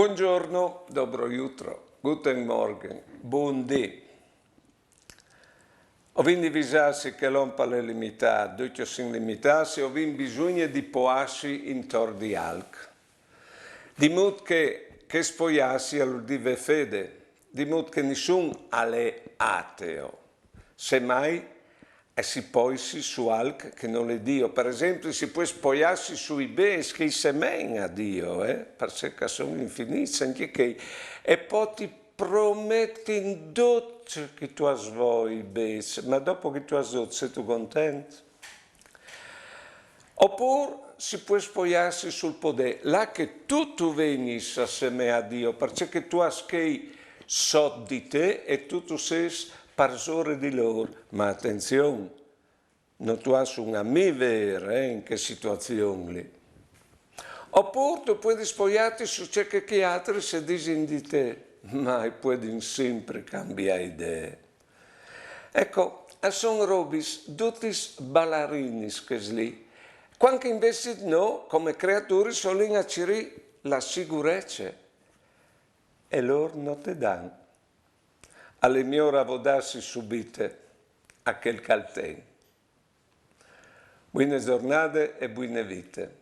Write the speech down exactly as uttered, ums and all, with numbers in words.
Buongiorno, dobro jutro, guten Morgen, bundì. O vin di visâsi che l'om al è limitât, ducj o sin limitâts, o vin bisugne di poiâsi intor di alc. Di mût che, che spoiâsi al vûl dî vê fede, di mût che nissun al è ateo. Semmai, e si poisi su alc che nol è Dio. Par esempli, si pues poiâsi sui bêçs che i semein a Dio, eh? Parcè che a son infinîts ancje chei. E po ti prometin dut ce che tu âs voie, bêçs, ma dopo che tu âs dut, sêstu content? Opûr si pues poiâsi sul podê, là che tu tu vegnis a semeâ Dio, parcè che tu âs chei sot di te e tu tu sês parsore di lôr. Ma atenzion, no tu âs un amì vêr, eh, in chê situazion li. Opûr tu puedis poiâti su ce che chei altris a disin di te, ma a puedin simpri cambiâ idee. Eco, a son robis dutis balarinis chês li. Cuant che invezit nô, come creaturis, o lin a cirî la sigurece. E lôr no te dan. Al è miôr avodâsi subite a chel che al ten. Buine zornade e buine vite.